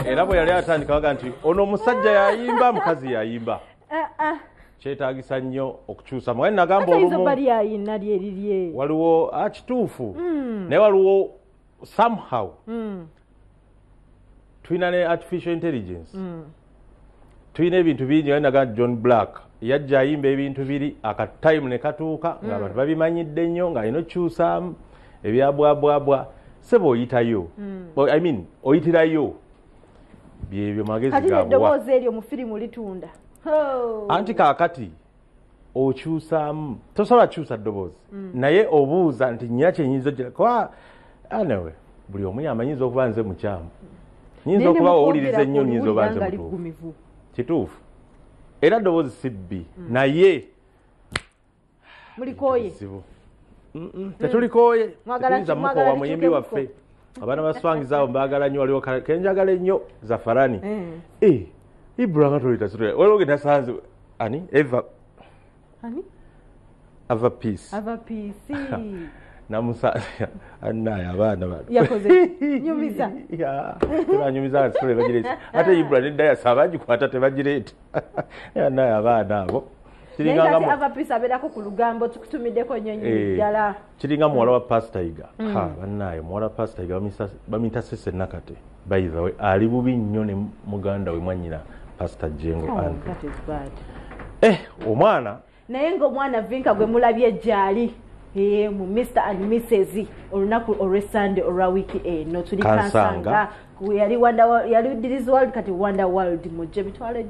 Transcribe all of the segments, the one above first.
Era bwe yali atandika baga nti ono omusajja yayimba, mukazi yayimba. Kyetaagisa nnyo okukyusa. Mwe nagamba olumu waliwo kituufu, naye waliwo somehow tulina ne artificial intelligence, tulina ebintu bingi. Naye nagamba John Black yajja ayimba ebintu biri akatime ne katuuka ng'abantu babimanyidde nnyo, ng'alina okyusaamu ebyabwabwabwa. Sebo oyitayo, I mean oyitirayo byebyo magezi gabuwa. Eddoboozi eryo mu firimu litunda. Anti kaakati okyusaamu, tosobola kyusa ddoboozi, naye obuuza nti nnyina kyenyinza ogira kuba. Anyway, buli omu yamanyiza okuba nze mukyamu, nyinza okuba owuliriza ennyo, nyinza oba nze mutuufu. Kituufu, era ddoboozi si bbi, naye mulikoye. Tetulikooye, tetuyinza mukowa muyimbi waffe. Abaana baswangiza abo mbaagala nnyo. Waliwo kenjagala ennyo Zafarani. Ibra nga tolita sitole waliwo genasanze ani Eva Ava Peace. Ava Peace. Namusanze anaye abaana bano. Yakoze nyumiza. Tebanyumiza sitole bagireeta, ate Ibra nedda yasaba agikwata tebagireeta. Anaye abaana abo. Ava Peace abeerako ku lugambo, tukutumiddeko nnyo nnyo ddala. Kiringa muwala wa Pastor Yiga. Bannaye muwala wa Pastor Yiga bamuyita Sese Nakate. By the way, ali bubi nnyo ne muganda we mwannyina Pastor Jengo Andrew. Omwana naye ng'omwana Vinka gwe mulabye gyali mu Mr and Mrs olunaku olw'Esande olwa wiiki eno tuli Kansanga. Yali Wonder, yali Diriz World, kati Wonder World. Mujje mitwalo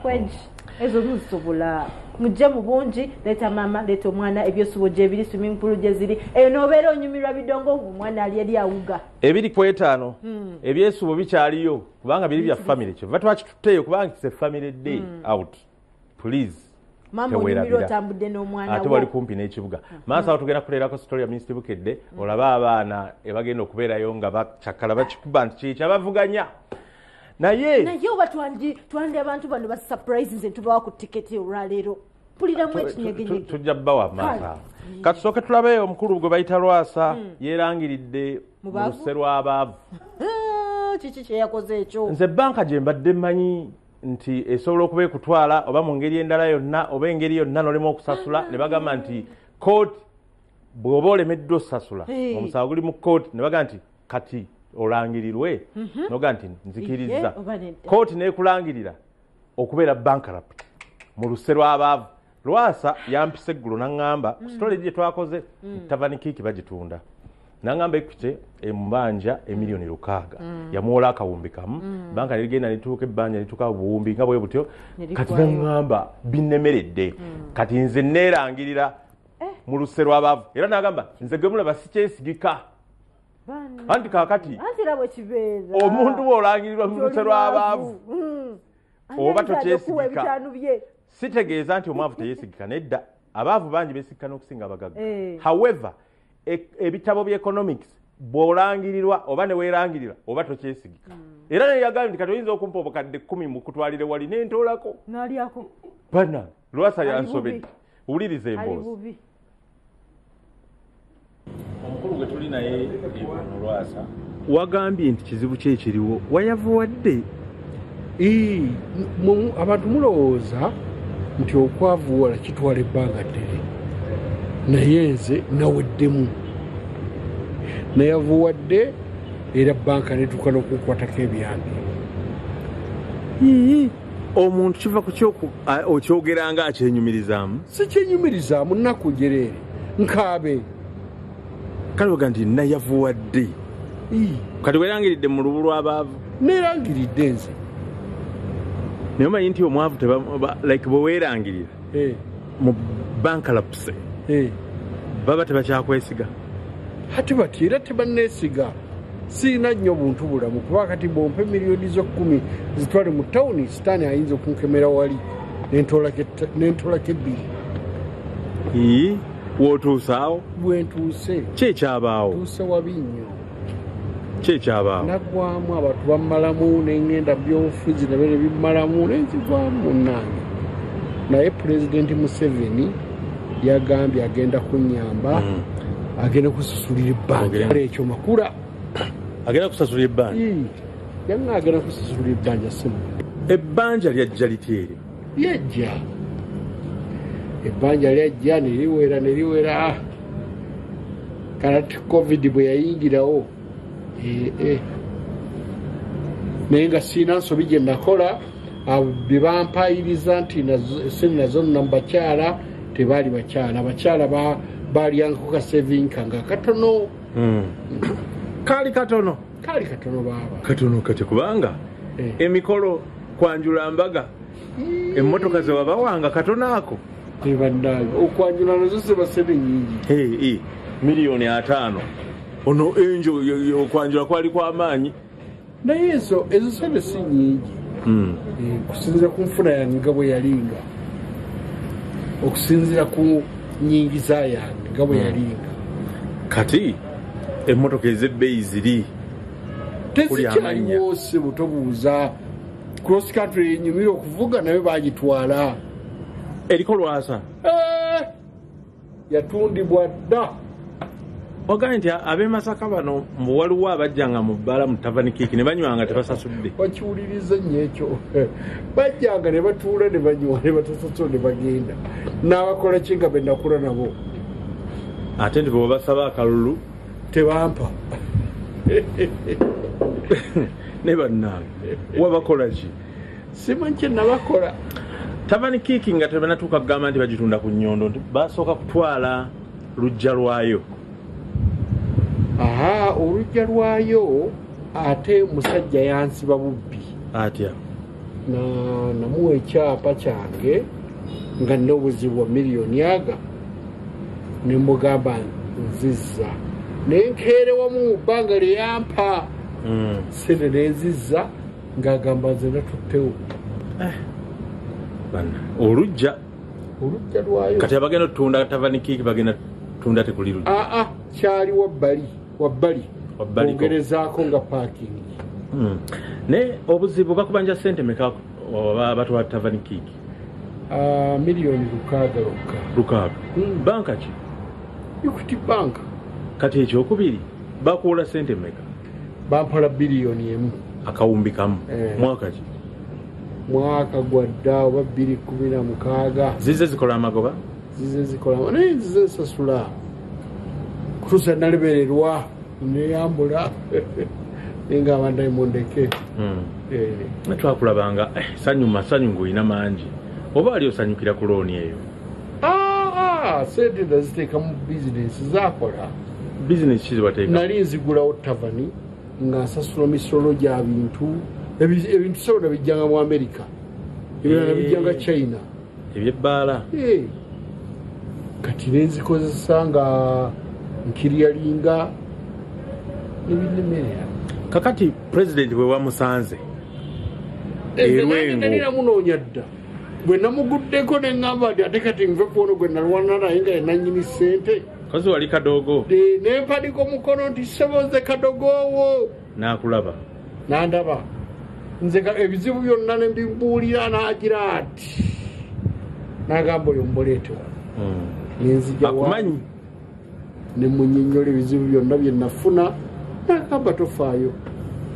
kweji ezo muzisobola, mujje mu bungi. Leeta maama, leeta omwana, ebyosubo gyebiri, swimming pool gye ziri eyo, n'obeera onyumirwa bidongo ng'omwana ali eri awuga. 25 ebyesubo bikyaliyo, kubanga biri bya family, kyova twakitutteeyo kubanga it's a family day out. Please, maama onyumirwa otambudde n'omwana. Ate wali kumpi n'ekibuga. Maaso awo tugenda kuleerako story ya Minisitiri Bukedde, olabe abaana ebagenda okubeerayo nga bakyakala bakikuba nti kyekyabavuganya. Naye naye oba twandi abantu bano ba surprise, nze tubawa ku tiketi olwaleero, mpuliramu ekinyegenyege. Tujja bbawa maaso awo. Katusooke tulabe omukulu gwe bayita Lwasa yeerangiridde mu luse lw'abaavu. Kiki kyeyakoze ekyo? Nze banka gye mbadde mmanyi nti esobola okuba ekutwala oba mu ngeri endala yonna oba engeri yonna n'olema okusasula, ne bagamba nti kooti bw'oba olemeddwa osasula, omusango guli mu kooti, ne bagamba nti kati olangirirwe, noga nti nzikiriza, kooti neekulangirira okubeera bankrupt mu luse lw'abaavu. Lwasa yampisa eggulo naŋŋamba ku story gye twakoze tavanikiiki bagitunda, naŋŋamba Equity emubanja 6,000,000, yamuwola akawumbi kamu, banka nerigenda nituuka ebbanja nituuka buwumbi nga bwe butyo. Kati naŋŋamba binnemeredde, kati nze neerangirira mu luse lw'abaavu. Era n'agamba nze gwe mulaba sikyesigika. Anti kaakati omuntu bw'olangirirwa mu luse lw'abaavu oba tokyesigika. Sitegeeza nti omwavu teyeesigika, nedda, abaavu bangi beesigika n'okusinga abagagga. However, ebitabo bya economics, bw'olangirirwa oba ne weerangirira oba tokyesigika. Era naye yagambye nti kati oyinza okumpa obukadde 10 mukutwalire wali nentoolako bana. Lwasa yansobedde, wuliriza emboozi. Omukulu gwe tuli naye Lwasa, wagambye nti kizibu ki ekiriwo wayavuwadde? Abantu mulowooza nti okwavuwala kitwala ebbanga ddene, naye nze naweddemu, nayavuwadde era banka netuuka n'okunkwatako ebyange. Omuntu kiva ku okyogera nga akyenyumirizaamu? Si kyenyumirizaamu, nnaku njereere nkaabe. Kale oga nti nayavuwadde, kati weerangiridde mu lubu lw'abaavu? Neerangiridde nze. Naye omanyi nti omwavu like bwe weerangirira mu bankruptcy baba tebakyakwesiga. Ate bati era tebanneesiga, siina nnyo buntu bulamu, kuba kati bwompa 10 miliyoni zitwale mu tawuni, sitaani ayinza okunkemera wali nentolako ebbiri. Wootuusaawo? Bwentuuse. Ki ekyabaawo? Tuuse wabi nnyo. Ki ekyabaawo? Naggwamu, abantu bammalamu, neŋŋenda mu byobufuzi nabyo ne bimmalamu, nenzigwamu munnange. Naye Pulezidenti Museveni yagambye agenda kunnyamba, agenda kusasulira ebbanja ekyo makula. Agenda kusasulira ebbanja? Yangagenda kusasula ebbanja simu. Ebbanja lyajja litya eryo? Lyajja. Ebbanja lyajja ne liwera ne liwera. Kati COVID bwe yayingirawo. Naye nga sirina nsobi gye nakola, bye bampayiriza nti sente nazo nno mu bakyala tebaali bakyala. Abakyala baalyangako ka saving nga katono. Kaali katono? Kaali katono baaba. Katono kati kubanga emikolo kwanjula mbaga emmotoka ze wabawanga katono ako. Tebannange okwanjula nazo ziba ssente nnyingi. 5,000,000 Ono enjo okwanjula kwali kwa maanyi. Naye ezo ssente si nnyingi. Okusinziira ku nfuna yange nga bwe yalinga, okusinziira ku nnyingiza yange nga bwe yalinga. Kati emmotoka ez'ebbeeyi ziri tezikyaliwo ssebo, tobuuza. Cross country enyumira okuvuga nayo bagitwala. Eriko Lwasa? Yatundibwa dda. Ogambye nti ab'e Masaka bano mbu waliwo abajjanga mu bbaala mu Tavern Kick ne banywanga tebasasudde. Wakiwuliriza nnyo ekyo. Bajjanga ne batuula ne banywa ne batasasula ne bagenda. N'abakola ki nga be nakula nabo. Ate nti bwe basaba akalulu tebampa. Ne bannange wabakola ki? Simanyi kye nabakola. Tavern Kick nga tebanatuuka kugamba nti bagitunda ku nnyondo, nti basooka kutwala luggya lwayo. Aha, olujja lwayo ate musajja yansiba bubbi. Atya? Namuwa ekyapa kyange nga nina obuzibu bwa miliyoni aga, ne mugamba nzizza. Ne nkeerewamu mu bbanga lye yampa. Ssente ne nzizza ng'agamba nze natuttewo. Banna, olujja. Olujja lwayo. Kati abagenda okutunda Tavern Kick bagenda tunda tekuli lujja. Kyali wabbali. Wabbali. Ongerezaako nga parking. Ne obuzibu bakubanja ssente meka oba batwala Tavern Kick? 6,000,000 lwokka. 6. Banka ki? Equity Bank. Kati ekyokubiri bakuwola ssente meka? Bampola 1 billion. Akawumbi kamu. Mwaka ki? Mwaka gwa dda oba 2016. Zize zikola amagoba? Zize zikola. Naye nzize nsasula. Kutuusa nalemererwa neyambula nenga abandayi mundeke. Twakulabanga sanyu masanyu ng'olina mangi. Oba ali osanyukira ku looni eyo? Sente naziteeka mu bizinensi zaakola. Bizinensi ki zebateeka? Nali nzigulawo tavani nga nsasula misolo gya bintu. Ebintu sebo nabijjanga mu Amerika, ebirala nabijjanga China. Ebyebbaala? Kati ne nzikozesa nga nkiryalinga ebinnemerera. Kakati pulezidenti bwe wamusanze Erwengo namunoonya dda. Bwe namuguddeko ne ŋŋamba nti ate kati nve ku ono gwe nalwana naye nga ye nannyini ssente. Kozi wali kadogo. Ne mpanika omukono nti ssebo nze kadogoowo. N'akulaba. N'andaba. Nze ebizibu byonna ne mbimbuulira n'agira ati. N'agamba oyo muleete wano. Ne nzija wano. Akumanyi? Ne munnyonnyola ebizibu byonna bye nafuna. N'agamba tofaayo.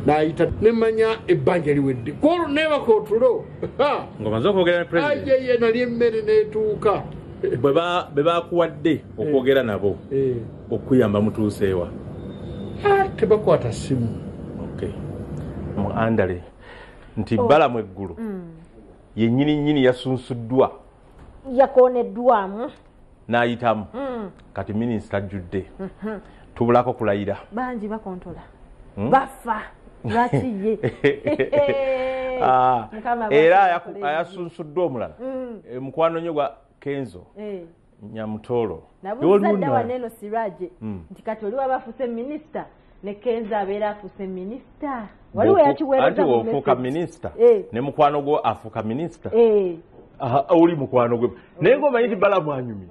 N'ayita ne mmanya ebbanja liwedde. Ku olwo neebaka otulo. Ng'omaze okwogera ne pulezidenti? Aye, nali emmere n'etuuka. Bwe bakuwadde okwogera nabo, okuyamba mutuuseewa? Tebakwata ssimu. Mu Andale nti Balamu eggulo yennyini nnyini yasunsuddwa. Yakooneddwamu. N'ayitamu. Kati minisita ajjudde. Tubulako kulayira. Bangi bakontola. Bafa. Lwaki ye? Era ayasunsuddwa omulala. Mukwano nnyo gwa Kenzo. Nyamutolo. Nabuuza dda wano eno Siraje nti kati oli waba afuuse minisita ne Kenzo abeera afuuse minisita. Waliwo yakiweereza mu message. Anti minisita ne mukwano gwo afuuka minisita. Oli mukwano gwe. Naye ng'omanyi nti Balamu anyumye.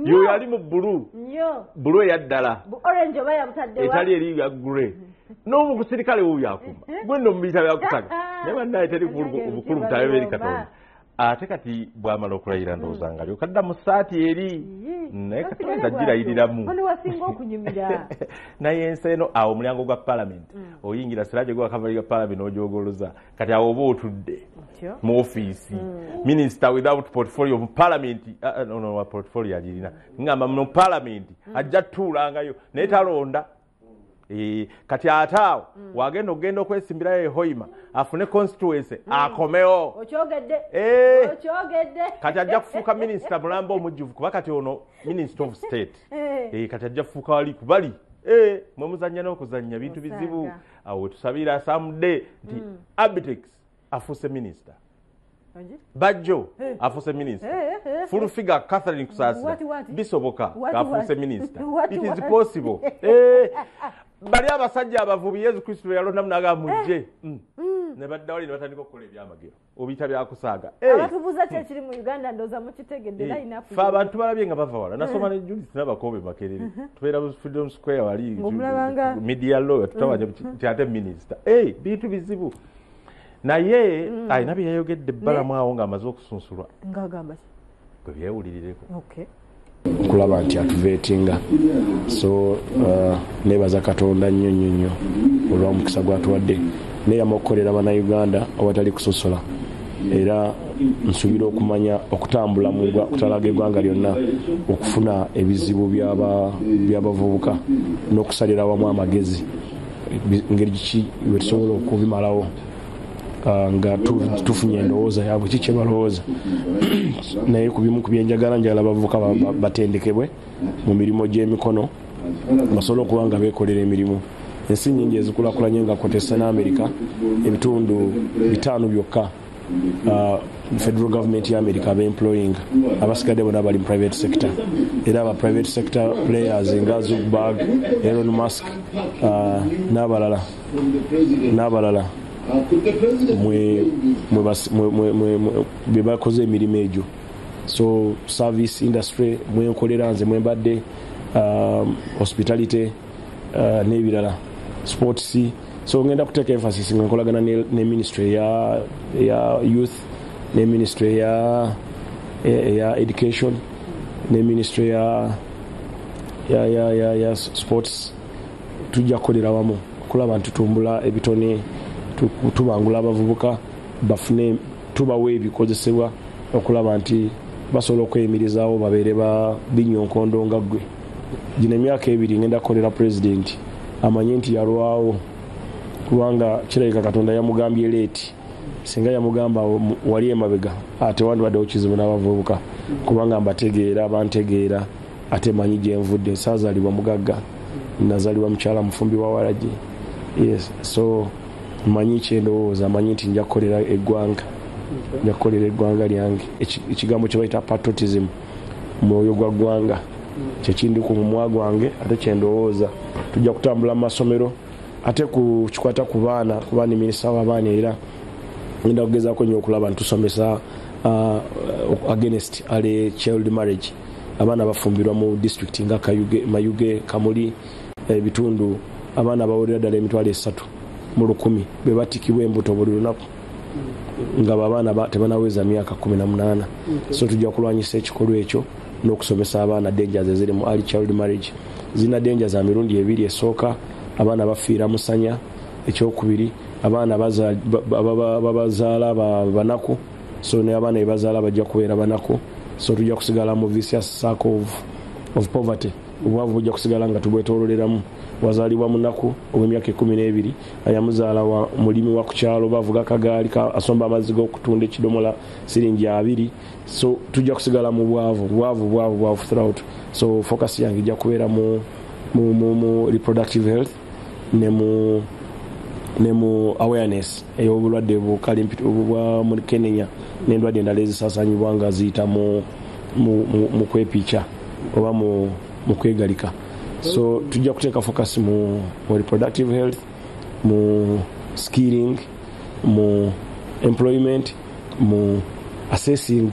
Yo yali mu bbulu. Bbulu eya ddala. Orange oba yabutadde wa? Etali eri ya grey. N'omusirikale wuuyo akuma. Gwe nno mubiyita byakutaga. Naye bannaye teri bukulu butabe eri Katonda. Ate kati bwamala okulayira ndowooza nga lyokadda mu ssaati eri, naye kati agirayiriramu. Ono wasinga okunyumira. Naye ensi eno, awo omulyango gwa palamenti oyingira siraje gwa kavali ga palamenti n'ogyogoloza, kati awo oba otudde mu ofiisi, minister without portfolio mu palamenti. No, wa portfolio agirina, ngamba mu palamenti ajja tuulangayo naye talonda. Kati ate awo wagenda okugenda okwesimbirayo ehoima afune constituency akomewo. Okyogedde. Okyogedde. Kati ajja kufuuka minisita mulamba omujjuvu, kuba kati ono minister of state. Kati ajja kufuuka wali kubali mwe muzannya n'okuzannya bintu bizibu. Awo wetusabira someday nti Abitex afuuse minisita, Bajjo afuuse minisita, Full Figure Catherine Kusaasira bisoboka afuuse minisita. It is possible. Bali abasajja abavubi Yesu Kristo bwe yalondamu n'agamba mujje, ne badda wali ne batandika okukola ebyamagero, obiyita byakusaaga. Abatubuuza ki ekiri mu Uganda, ndowooza mukitegedde line up. Fe abantu balabye nga bava wala. Nasoma ne Judith Nabakobe Makerere, tubeera mu Freedom Square wali media law, tutabanya nti ate minisita. Bintu bizibu, naye alina bye yayogedde Balamu awo ng'amaze okusunsulwa. Ng'agamba ki? Gwe byewulirireko. Okulaba nti atuvetinga. So nebaza Katonda nnyo nnyo nnyo olw'omukisa gwatuwadde, neyama okukolera Bannayuganda awatali kusosola, era nsuubira okumanya okutambula okutalaga eggwanga lyonna okufuna ebizibu by'abavubuka n'okusalira awamu amagezi ngeri ki bwe tusobola okubimalawo, nga tufunye endowooza yaabwe, ki kye balowooza. Naye ku bimu ku byenjagala, njagala abavubuka batendekebwe mu mirimu gy'emikono basobole okuba nga beekolera emirimu. Ensi nyingi ezikulakulanye nga kotesa ne Amerika, ebitundu 5 byokka federal government ya America abaemploying, abasigadde bonna bali mu private sector. Era aba private sector players nga Zuckerberg, Elon Musk, n'abalala n'abalala mwe bakoze emirimu egyo. So service industry mwenkolera nze, mwembadde, hospitality, n'ebirala, sports. So ngenda kuteeka emphasis nga nkolagana ne ministry ya youth, ne ministry ya education, ne ministry ya sports. Tujja kukolera wamu okulaba nti tutumbula ebitone, tubangula abavubuka bafune, tubawe ebikozesebwa okulaba nti basobola okweyimirizaawo, babeere ba binyonkondo nga ggwe. Gino emyaka 2 ngenda kukolera pulezidenti amanye nti yalwawo, kubanga kirabika Katonda yamugambye late. Singa yamugamba wali emabega, ate wandibaddewo kizibu n'abavubuka, kubanga mbategeera, bantegeera, ate manyi gye nvudde. Saazaalibwa mugagga, nazaalibwa mukyala mufumbi wa waragi. Yes, so manyi kyendowooza, manyi nti nja kukolera eggwanga, nja kukolera eggwanga lyange. Ekigambo kye bayita patriotism, mwoyo gwa ggwanga, kyekindi ku mumwa gwange ate kyendowooza. Tujja kutambula mu masomero, ate ku kikwata ku baana, kuba ni minisita w'abaana, era ngenda kugezaako nnyo okulaba nti tusomesa against early child marriage. Abaana bafumbirwa mu district nga Kayuge, Mayuge, Kamuli, ebitundu abaana bawulira ddala 301,000 be batikibwa embuto buli lunaku, nga abaana tebanaweza myaka 18. So tujja kulwanyisa ekikolwa ekyo n'okusomesa abaana dangers eziri mu early child marriage. Zina dangers za mirundi ebiri. Esooka, abaana bafiira musanya. Ekyokubiri, abaana babazaala banaku, so ne abaana bebazaala bajja kubeera banaku. So tujja kusigala mu vicious circle of poverty. Obwavu bujja kusigala nga tubwetoololeramu. Wazaalibwa munaku ow'emyaka 12, ayamuzaala wa mulimi wa ku kyalo, bavuga kagaali asomba amazzi g'okutunda ekidomola siringi 20. So tujja kusigala mu bwavu, bwavu, bwavu, bwavu throughout. So focus yange ejja kubeera mu reproductive health ne mu awareness ey'obulwadde bwa mukenenya n'endwadde endala ezisaasaanyibwa nga ziyita mu kwepiica oba mu kwegalika. So tujja kuteeka focus mu reproductive health, mu skilling, mu employment, mu assessing,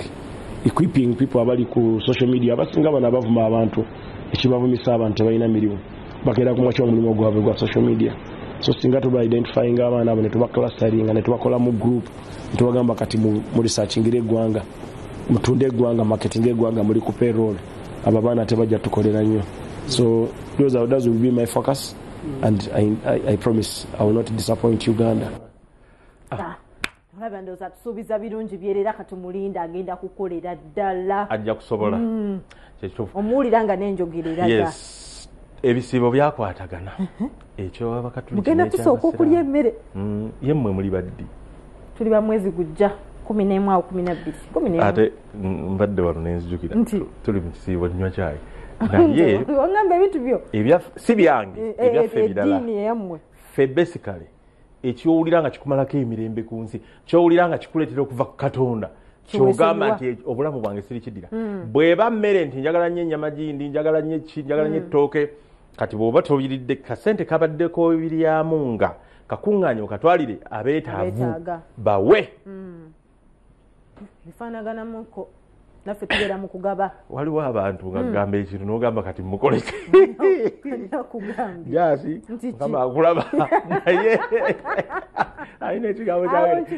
equipping people abali ku social media. Abasinga bano abavuma abantu, ekibavumisa abantu tebalina mirimu, bakeera ku makya omulimu gwabwe gwa social media. So singa tuba identifying abaana abo ne tubaclusteringa ne tubakola mu group, ne tubagamba kati mu researchingire eggwanga, mutunde eggwanga, marketing eggwanga, muli ku payroll, abo abaana tebajja tukolera nnyo. So those will be my focus, and I promise I will not disappoint Uganda. Olaba ndowooza tusuubiza birungi byerera, katumulinda agenda kukolera ddala, ajja kusobola. Omuwulira nga n'enjogera eraga. Yes, ebisiibo byakwatagana ekyo abakatuliki mugenda tusooka okulya emmere. Ye mmwe muli baddi? Tuli ba mwezi gujja 11 awo 12. Ate mbadde wano nenzijukira tuli mu kisiibo nywa kyayi, naye wangamba ebintu byo si byange, ebyaffe birala, eddiini eyammwe. Ffe basically ekyowulira nga kikumalako emirembe ku nsi, kyowulira nga kikuleetera okuva ku Katonda, kyogamba nti obulamu bwange sirikidira. Bweba mmere nti njagala nnyo ennyama gindi, njagala nnyo ki, njagala nnyo ettooke, kati bw'oba tobiridde kasente kabaddeko ebiryamu nga kakuŋŋaanye okatwalire abeetaavu bawe. Bifaanaganamuko naffe tubeera mu kugaba. Waliwo abantu nga gamba ekintu n'ogamba kati mukole ki? Jasi Mukama akulaba, naye alina ekigambo kati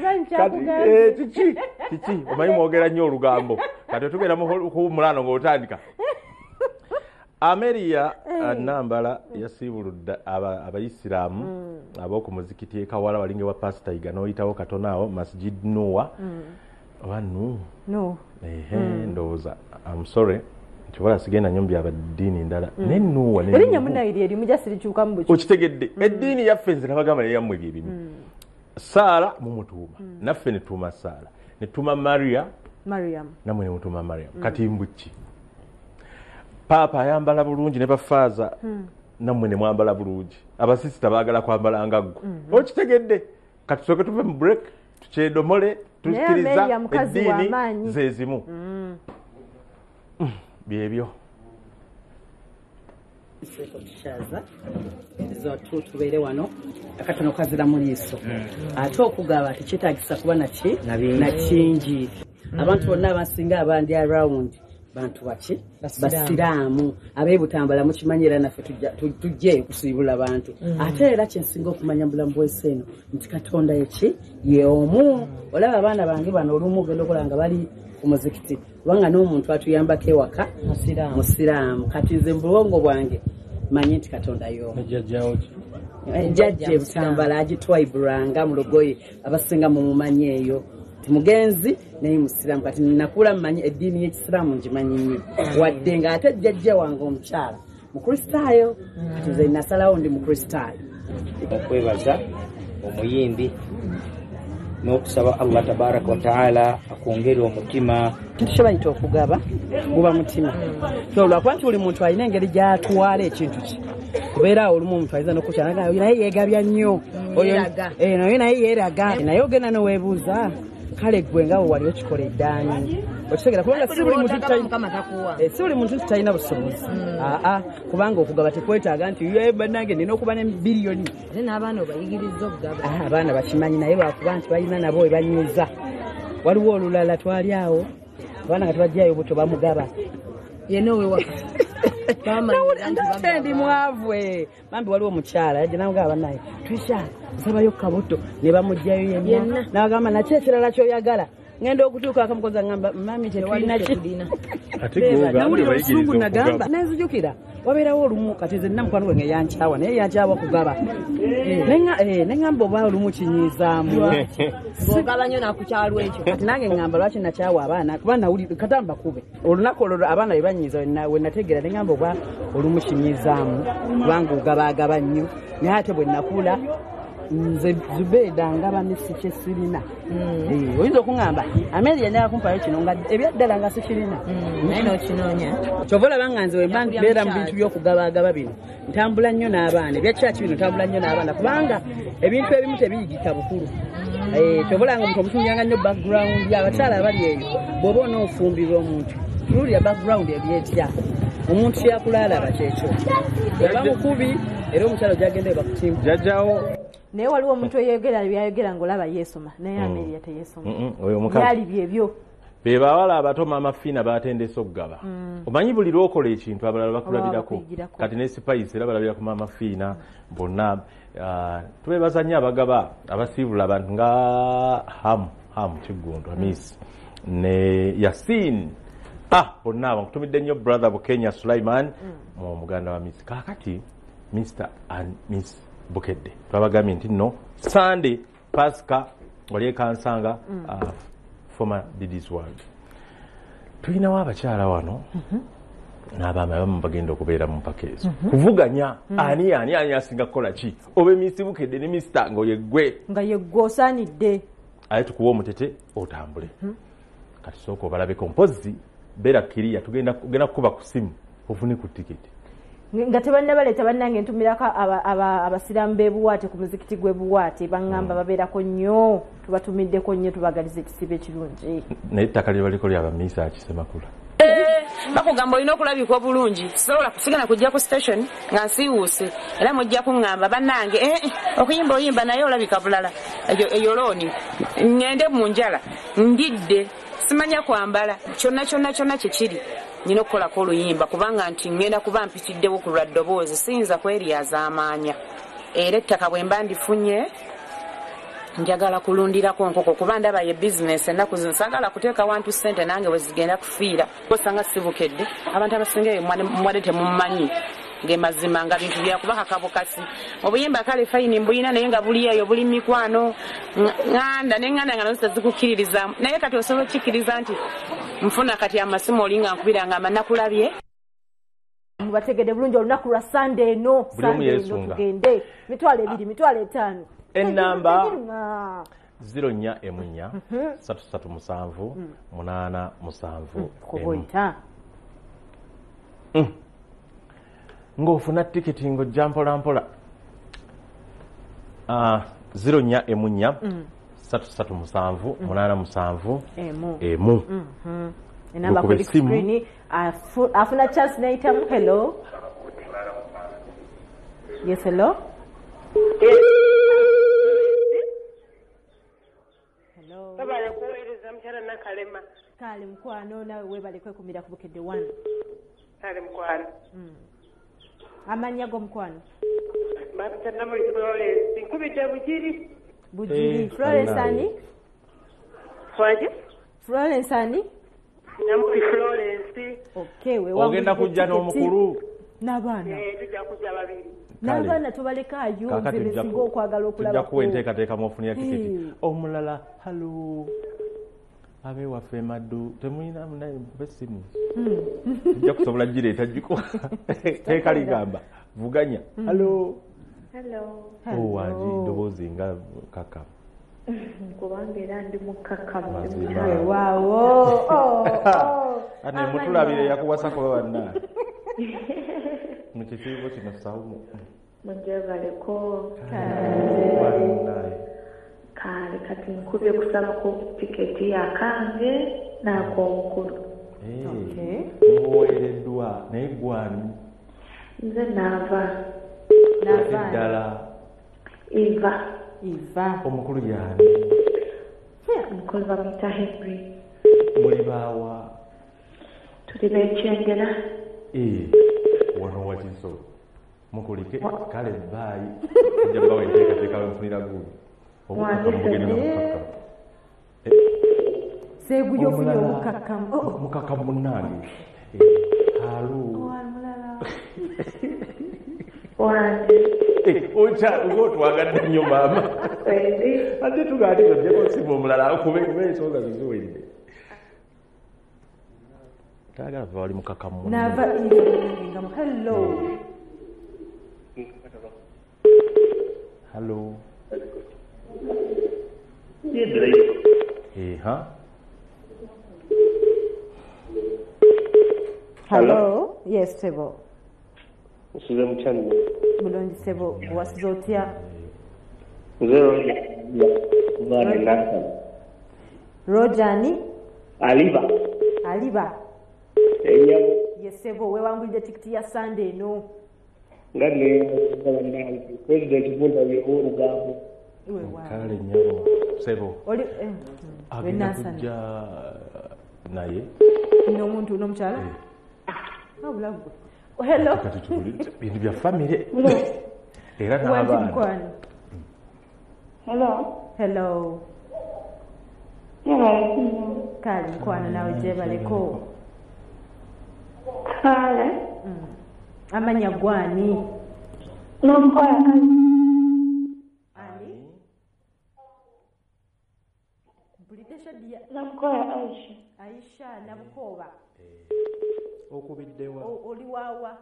kiki kiki omanyi mwogera nnyo olugambo, kati otugenda mu kuwummulano ng'otandika. Ameria Nambala yasiibuludde abayisiraamu ab'oku muzikiti e Kawala, walinga wa Pasita Yiga n'oyitawo katono awo Masjid Nuwa oba Nu ndowooza, I'm sorry nti sigenda nnyo mu byabaddiini ndala, naye Nuwa erinnya munnayiri erimu jasirikyukamu buki. Okitegedde, eddiini yaffe nze nabagamba naye yammwe byebimu. Saara mumutuuma, naffe ne tuuma Saara, ne tuuma Maria, Mariam, nammwe ne mutuuma Mariam. Kati mbuki Paapa ayambala bulungi ne bafaaza, nammwe ne mwambala bulungi, abasisita baagala kwambala nga ggwe. Okitegedde, kati tusooke tuve mu break tukyedomole, tukkiriza eddiini ze zimu. Byebyo. Tubeere wano akatono kazira mu liiso, ate okugaba tekyetaagisa kuba naki nakingi. Abantu bonna abasinga abandi around bantu baki basiraamu ab'ebutambala mukimanyi, era naffe tujjeeyo kusiibula bantu. Ate era kyensinga okumanya mu bulamu bw'ensi eno nti Katonda yeki ye omu. Olaba abaana bange bano olumu ogenda okola nga bali ku muzikiti, kubanga n'omuntu atuyambako ewaka musiraamu. Kati nze mu bulongo bwange manyi nti Katonda y'omu. Jjajja ebutambala agitwaiburanga mu lugoye, abasinga mumumanyi eyo mugenzi naye musiraamu. Kati nakula mmanyi eddiini y'ekisiraamu ngimanyi nnyo, wadde ng'ate jjajja wange omukyala mukristaayo. Kati nze nasalawo ndi mukristaayo. Okwebaza omuyimbi n'okusaba Allah tabaraka wa taala akwongere omutima. Kintu kye bayita okugaba guba mutima, lwakuba nti buli muntu alina engeri gy'atwala ekintu kye. Kubeera awo olumu omuntu ayinza n'okukyala naye yeegabya nnyo, naye naye yeeraga, naye ogenda n'oweebuuza kale ggwe nga wali okikola eddaani. Okitegera, kubanga si buli muntu nti talina busobozi. Aa, kubanga okugaba tekwetaaga nti bannange nina okuba ne biliyoni. Ate n'abaana obayigiriza okugaba. Abaana bakimanyi, naye lwakuba nti balina nabo ebanyiiza. Waliwo olulala twali awo abaana nga tebajjayo buto bamugaba yenna owewaka. Ate ndi mwavu bambi. Waliwo omukyala yajja namugaba bannaye twisha nsabayo kabuto, ne bamugjayo yenna, n'agamba naki ekirala ky'oyagala. Ngenda okutuuka akamukoza ngamba mami tetulina ki. Nawulira obusungu nagamba nenzijukira wabeerawo olumu kati nze nina mukwano gwange yankyawa, naye yankyawa kugaba. Ne ŋŋamba oba olumu kinyiizaamu bw'ogaba nnyo nakukyalwa ekyo. Kati nange ŋŋamba lwaki nakyawa abaana, kuba nawulira kata mbakube olunaku olwo abaana bwe banyiiza we nategeera ne ŋŋamba oba olumu kinyiizaamu kubanga ogabaagaba nnyo. Naye ate bwe nakula nze Zubeeda ngaba ne si kye sirina. Oyinza okuŋŋamba Amelia nakumpayo kino nga ebyaddala nga sikirina, naye n'okinoonya. Kyova olaba nga nze wemba mbeera mu bintu by'okugabaagaba bino ntambula nnyo n'abaana, ebyakyaki bino ntambula nnyo n'abaana, kubanga ebintu ebimu tebiyigika bukulu. Kyova olaba nga omuntu omutunyanga nnyo background. Abakyala abali eyo, bw'oba onoofumbirwa omuntu tunuulira background ebyetya omuntu kyeyakulaalaba kyekyo, yaba mukubi era omukyalo gyagenda bakutimba. Jjajjawo Naye waliwo omuntu eyogera byayogera ng'olaba yeesoma, naye Ameria teyeesoma. Oyo omukazi Byali byebyo. Be bawala abato Mama Fina batendese okugaba. Omanyi buli lw'okola ekintu abalala bakulabirako. Kati ne Spice era balabira ku Mama Fina bonna. Tubeebaza nnyo abagaba abasiibula abantu nga Hamu Kiggundu, Hamisi ne Yasin. Bonna abo nkutumidde nnyo brother Bukenya Sulaiman mu muganda wa Miss. Kaakati Mr and Miss Bukedde twabagambye nti nno Sunday Pasika wali e Kansanga, former Diddy's World. Tulinawo abakyala wano n'abaami abamu bagenda okubeera mu mpaka ezo kuvuganya ani ani ani asinga kukola ki, oba Miss Bukedde ne Mr nga yeggwe, nga yeggwe osaanidde, aye tukuwa omutete otambule. Kati sooka obalabeko mpozzi beera kkiriya, tugenda kukuba ku ssimu ofune ku tiketi. Nga tebannabaleeta bannange ntumirako abasiraamu b'e Buwaate ku muzikiti gw'e Buwaate, baŋŋamba babeerako nnyo, tubatumiddeko nnyo, tubagaliza ekisibo ekirungi. Naye ettaka lye baliko lya Bamiisa Akisemakula. Bakugamba olina okulabika obulungi, sobola kusigana kujja ku station nga nsiiwuuse, era mujja kuŋŋamba bannange okuyimba oyimba naye olabika bulala. Eyo looni ŋŋende mu njala ndidde, simanya kwambala, kyonna kyonna kyonna kyekiri nina okukolako oluyimba, kubanga nti ŋŋenda kuba mpitiddewo ku lwa ddoboozi, siyinza kweryazaamaanya. Era ettaka bwe mba ndifunye njagala kulundirako nkoko, kuba ndaba ye bizinesi ennaku zino, saagala kuteeka wantu ssente nange we zigenda kufiira. Osanga sibukedde abantu abasinga eyo mwadde temummanyi ngemazima nga bintu byakubaka kabukasi obuyimba kale fayini mbuyina, naye nga buli eyo buli mikwano ŋŋanda neŋŋanda nga nazo tezikukkiririzaamu. Naye kati osobola okikkiriza nti nfuna kati amasimu oli nga nkubira nga nakulabye. Mubategedde bulungi olunaku lwa Sande eno, Sande eno tugende 20,000 50,000. Enamba 04 337 87 kuboita ng'ofuna tiketi ng'ojja mpola mpola. 04 337 87 emu. Enamba kuli screen, afuna chance naitamu. Hello. Yes, hello. Hello. Babale kuweereza mukyala Nakalema. Kale mukwano, nawe weebale kwekumira ku Bukedde 1. Kale mukwano. Amannya g'omukwano? Bapita Namuli Florence. Nkubidde Bugiri. Bugiri. Florence ani? Wangi? Florence ani? Namuli Florence. Okay, wewe ogenda kujja n'omukulu n'abaana. Tujja kujja babiri. N'abaana tubalekaayo, nze besinga okwagala okulaba. Tujja kuwa enteekateeka mw'ofunira tiketi. Omulala, hallo. Ab'ewaffe Maddu, temulina mukube essimu. Tujja kusobola gireeta gikuwa. Teeka ligamba, vuganya. Hallo. Hello. Wangi ddoboozi nga kaka. Kubanga era ndi mukkakkamu. Waawo. Ate mutulabire yakuwasa kuba banna. Mu kisiibo kino Saumu. Munjebaleko. Kale kati nkubye kusabako tiketi yakange n'ak'omukulu. Muweereddwa naye gwani? Nze naava. Naava ddala. Eva. Eva. Omukulu y'ani? Omukulu bamuyita Henry. Muli baawa? Tuli b'ekyengera. Wano wakiso. Mukulike kale baayi. Nja bawa enteekateeka lwenfunira gundi. Seguyo ofunye omukakkamu. Mukakkamu munnange. Halo. Wange. Ocha otwagadde nnyo maama. Ate tugaate tojjako ssimu omulala akube kuba ensonga zo ziwedde. Taagala va wali mukakkamu. Naava Eva. Hello. Hello. Hello. Yes, sebo. Nsuze mukyalo. Bulungi sebo, wasize otya? Nze Roger. Roger ani? Aliba. Aliba. Enyabo. Yes sebo, weewangulidde tikiti ya Sunday eno. Nga ne President Bunda olugambo. Kale nnyabo sebo. Oli agenda kujja Naye n'omuntu n'omukyala wabula gwe. Hello. Kati tubuli bintu bya famire era n'abaana. Mukwano. Hello. Hello. Kale mukwano, nawe gyebaleko. Kale. Amanya gwani? Nomkoya. Ani? Mpulidde Shadia. Namkoya Aisha. Aisha Nabukooba. Okubiddewa? Oli waawa?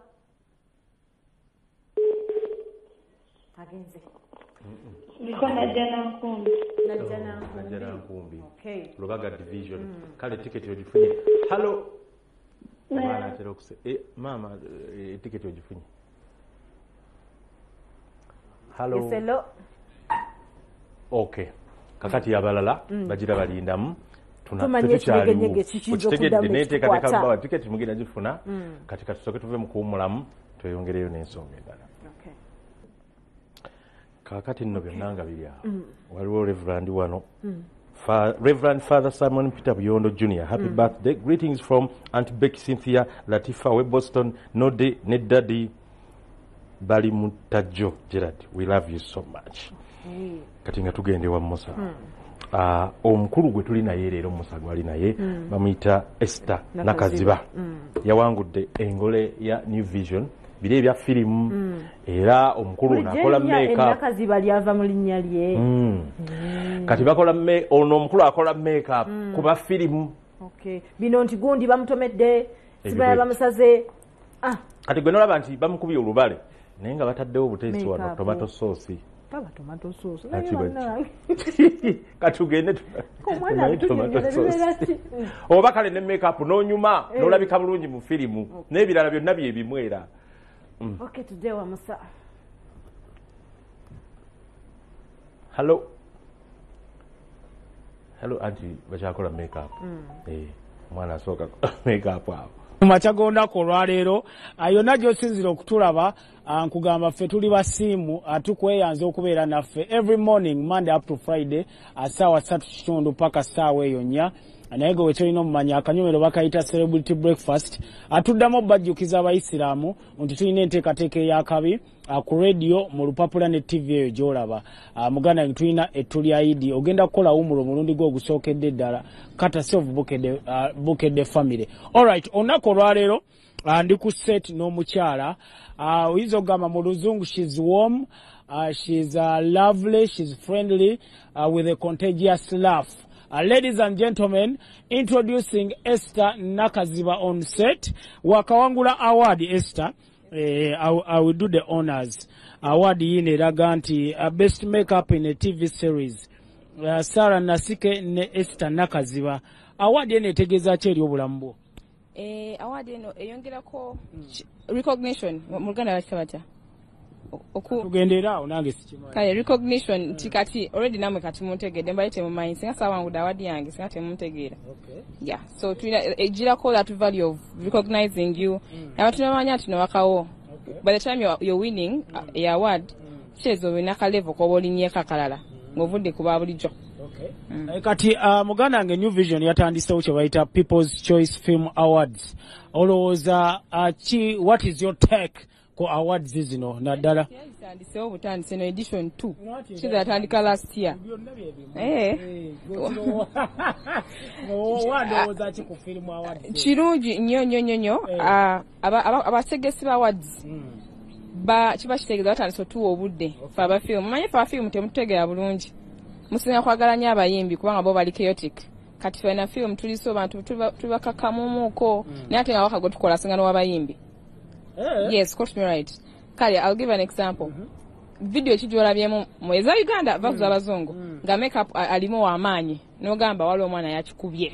Agenze. Niko Najja Nkumbi. Najja Nkumbi. Najja Nkumbi. Okay. Lubaga division. Kale tiketi ogifunye. Hello. Mama mama, tiketi ogifunye. Hello. Yes, hello. Okay. Kakati abalala bagira balindamu. Tumanye ekinyegenyege kikiyinza okuddamu neteekateeka tiketi mugenda gifuna. Kati katusooke tuve mu kuwummulamu tweyongereyo n'ensonga endala. Okay. Kaakati nno byonna nga biri awo. Waliwo Reverend wano. Reverend Father Simon Peter Buyondo Jr. Happy birthday. Greetings from Aunt Becky Cynthia Latifa we Boston, Node ne Daddy Bali Mutajo Gerard. We love you so much. Kati nga tugende wa Musa. Omukulu gwe tuli naye leero, Musa gwali naye, bamuyita Esther Nakaziba. Yawangudde engole ya New Vision biri ebya firimu, era omukulu ono akola makeup. Nakaziba lyava mu linnya lye. Kati bakola ono omukulu akola makeup kuba firimu. Okay. Bino nti gundi bamutomedde, sibaya bamusaze. Kati gwe nolaba nti bamukubye olubale naye nga bataddewo obuteesi wano tomato sauce. Taba tomato sauce. Kati ugende tomato sauce. Oba kale ne makeup n'onyuma n'olabika bulungi mu firimu n'ebirala byonna bye bimwera. Okay, today wa Musa. Hello. Hello, auntie, bakyakola makeup. Omwana asooka makeup awo. Makya g'olunaku olwaleero yonna gy'osinzira okutulaba, nkugamba ffe tuli basiimu, tukweyanza okubeera naffe every morning, Monday up to Friday, ssaawa 3:15 paka ssaawa eyo 4. Naye gwe kyolina omumanya akanyomero bakayita Celebrity Breakfast. Atuddamu obbajjukiza abayisiraamu nti tulina enteekateeka ey'akabi ku radio, mu lupapula ne TV eyo gy'olaba. Muganda wange, tulina ettu lya Idi, ogenda kukola wumula omulundi gwe ogusookedde ddala courtesy of Bukedde family. Alright, olunaku olwaleero ndi ku set n'omukyala, oyinza okugamba mu luzungu she's warm, she's lovely, she's friendly, with a contagious laugh. Ladies and gentlemen, introducing Esther Nakaziba on set. Wakawangula award Esther. I will do the honors. Award yine eraga nti best makeup in a TV series. Sarah Nasike ne Esther Nakaziba. Award eno etegeeza ki eri obulamu bwo? Award eno eyongerako recognition. Mu Luganda bakiyita batya? Tugendera awo nange sikimanyi. Kale recognition nti kati already namwe kati muntegedde, mbadde temumanyi, singa saawangudde award yange singa temuntegeera. Yeah, so tulina ejirako that value of recognizing you. Abantu nebamanya nti nowakawo. By the time you're winning a award, kitegeeza olina ka level k'oba olinnyeko akalala ng'ovudde ku ba bulijjo. Kati muganda wange, New Vision yatandisewo kye bayita People's Choice Film Awards. Olowooza ki, what is your take ku awards zino naddala? Yatandisewo obutandise no edition 2 kiza yatandika last year. Wandowooza ki ku film awards? Kirungi nnyo nnyo nnyo nnyo. Abategesi ba awards kiba kitegeeza batandise otuwa obudde ffe abafirimu. Mumanyi ffe abafirimu temututegeera bulungi, musinga kwagala nnyo abayimbi kubanga bo bali chaotic. Kati ffe na film tuliso bantu tuli bakakamumuuko, naye ate nga waka gwe tukola asinga n'owabayimbi. Yes, quote me right. Kale, I'll give an example. Video ki gy'olabyemu mu eza Uganda versus abazungu nga makeup alimu w'amaanyi n'ogamba waliwo omwana yakikubye.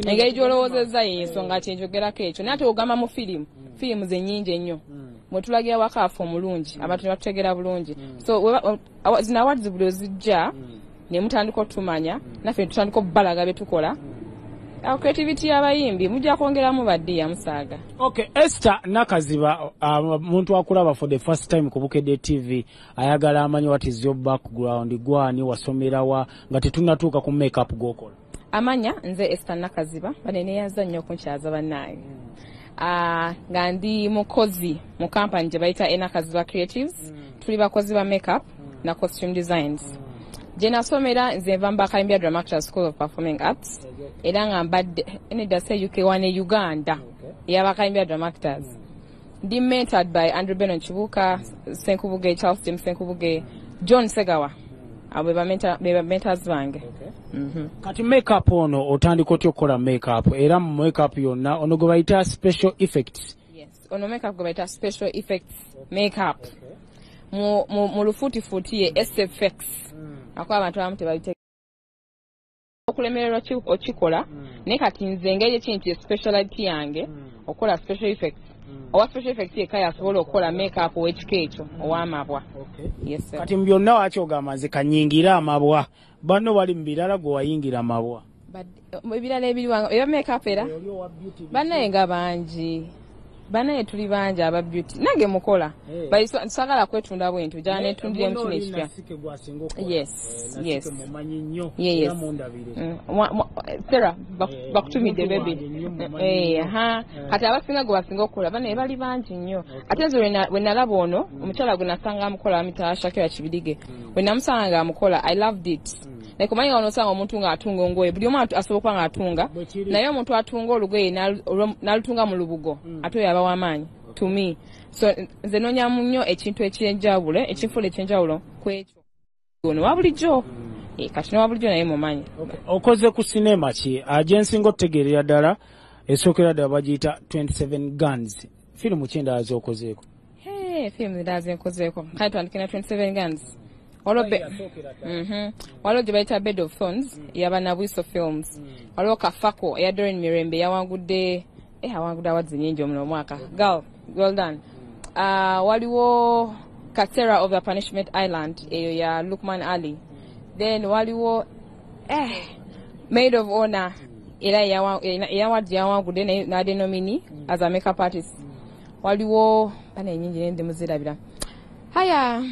Engeri gy'olowoozezza y'ensonga kyenjogerako ekyo, naye ate ogamba mu firimu, firimu ze nnyingi ennyo mwe tulagira wakaafe omulungi, abantu ne batutegeera bulungi. So zino awards buli ozijja ne mutandika otumanya, naffe ne tutandika obbalaga bye tukola. Awo creativity y'abayimbi mujja kwongeramu baddiya musaaga. Okay, Esther Nakaziba, muntu akulaba for the first time ku Bukedde TV ayagala amanye what is your background, gwani wasomerawa nga tetunnatuuka ku makeup gw'okola. Amanya nze Esther Nakaziba, baneneyaza nnyo okunkyaza bannange. Nga ndi mukozi mu kampani gye bayita Enakaziba Creatives. Tuli bakozi ba makeup na costume designs. Gye nasomera nze nva mu Bakalimbya Drama Actors School of Performing Arts, era nga mbadde nedda se UK wane Uganda ey'Abakalimbya Drama Actors. Ndi mentored by Andrew Benon Kibuuka, Senkubuge, Charles James Senkubuge, John Segawa. Abo be ba mentors bange. Kati makeup ono otandika otya okukola makeup, era mu makeup yonna ono gwe bayita special effects? Yes, ono makeup gwe bayita special effects makeup. Mu lufuutifuuti ye SFX. Ako abantu abamu tebabitegeera. Okulemererwa okikola, naye kati nze engeri ekintu ye speciality yange okukola special effects. Owa special effects yekka yasobola okukola makeup ow'ekika ekyo ow'amabwa. Yes sir. Kati mu byonna waki ogamba nze kanyingira amabwa, banno bali mu birala gwe wayingira amabwa? Ebirala ebiriwa ebya makeup era bannaye nga bangi, bannaye tuli bangi aba beauty, nange mukola saagala kwetunda bwentu jala netundire mu kino ekipya. Yes, yes. Yes. Sarah bakutumidde baby. Kati abasinga gwe basinga okukola bannaye bali bangi nnyo. Ate nze we nalaba ono omukyala gwe nasanga amukola bamuyita Shakira Kibirige, we namusanga nga amukola I loved it. Like omanyi nga onosanga omuntu ng'atunga ongoye, buli omu asobola okuba ng'atunga, naye omuntu atunga olugoye n'alutunga mu lubugo, ate oyo aba w'amaanyi to me. So nze noonyamu nnyo ekintu ekyenjawulo, ekinfuula ekyenjawulo ku ekyo ono wa bulijjo. Kati n'owa bulijjo naye mumanyi. Okoze ku sinema ki gye nsinga otutegeerera ddala, esookera ddala bagiyita 27 Guns, firimu ki endala z'okozeeko? Hey, firimu endala zenkozeeko, kale twandike na 27 Guns. Waliwo gye bayita Bed of Thorns eyaba Nabwiso Films. Waliwo Kafako eya Doreen Mirembe, yawangudde awangudde awards nyingi omuno omwaka. Girl, well done. Waliwo Katera of the Punishment Island, eyo ya Lukman Ali. Then waliwo Maid of Honor, era eyaward yawangudde nade nominee as a makeup artist. Waliwo bana enyingi naye ndimuzirabira. Haya,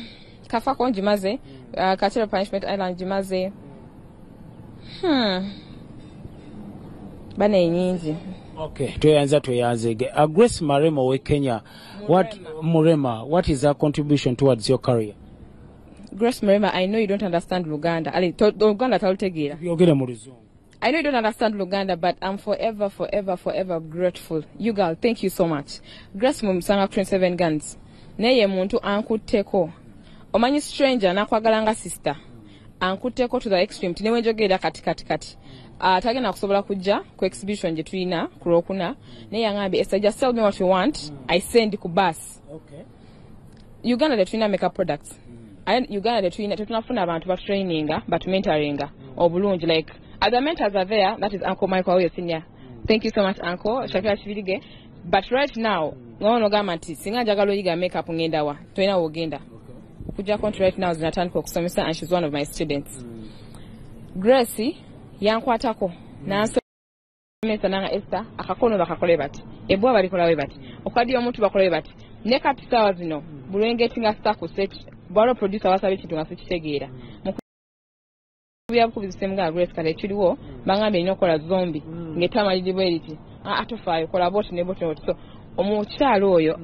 Kafako ngimaze, Katera Punishment Island ngimaze. Bana enyingi. Okay, tweyanza tweyanzege. Grace Marema owe Kenya, what Murema, what is her contribution towards your career? Grace Murema, I know you don't understand Luganda. Ali, Luganda talutegeera. Byogere mu Luzungu. I know you don't understand Luganda, but I'm forever, forever, forever grateful. You girl, thank you so much. Grace mumusanga 27 Guns. Naye muntu ankutteko. Omanyi stranger nakwagala nga sister. Ankutteko to the extreme. Tine wenjogera kati kati kati. Tagenda kusobola kujja ku exhibition gye tulina ku Lwokuna. Naye yangambye, Esther, just tell me what you want. I send ku bus. Uganda tetulina makeup products. Uganda tetulina, tetunafuna abantu ba traininga, batu mentoringa obulungi, like other mentors are there, that is Uncle Michael Oyo Senior. Thank you so much, Uncle Shakira Kibirige. But right now, ngono gamba nti singa njagala oyiga makeup ngenda wa, tolina w'ogenda. Okujjako nti right now zinatandika okusomesa and she's one of my students. Grace yankwatako n'ansomesa nanga Esther, akakono bakakole bati, ebbwa balikola bwe bati, okukaddiya omuntu bakola bwe bati. Ne kati ssaawa zino buli lwe ngetinga star ku set, bw'aliwo producer wasaba ekintu nga sikitegeera. Mukubira bukubizi semugaa Grace kati ekiriwo bangambye nina okukola zombi ng'ettamaliri bwe riti. Tofaayo kola bw'oti ne bw'oti ne bw'oti. So omukyala oyo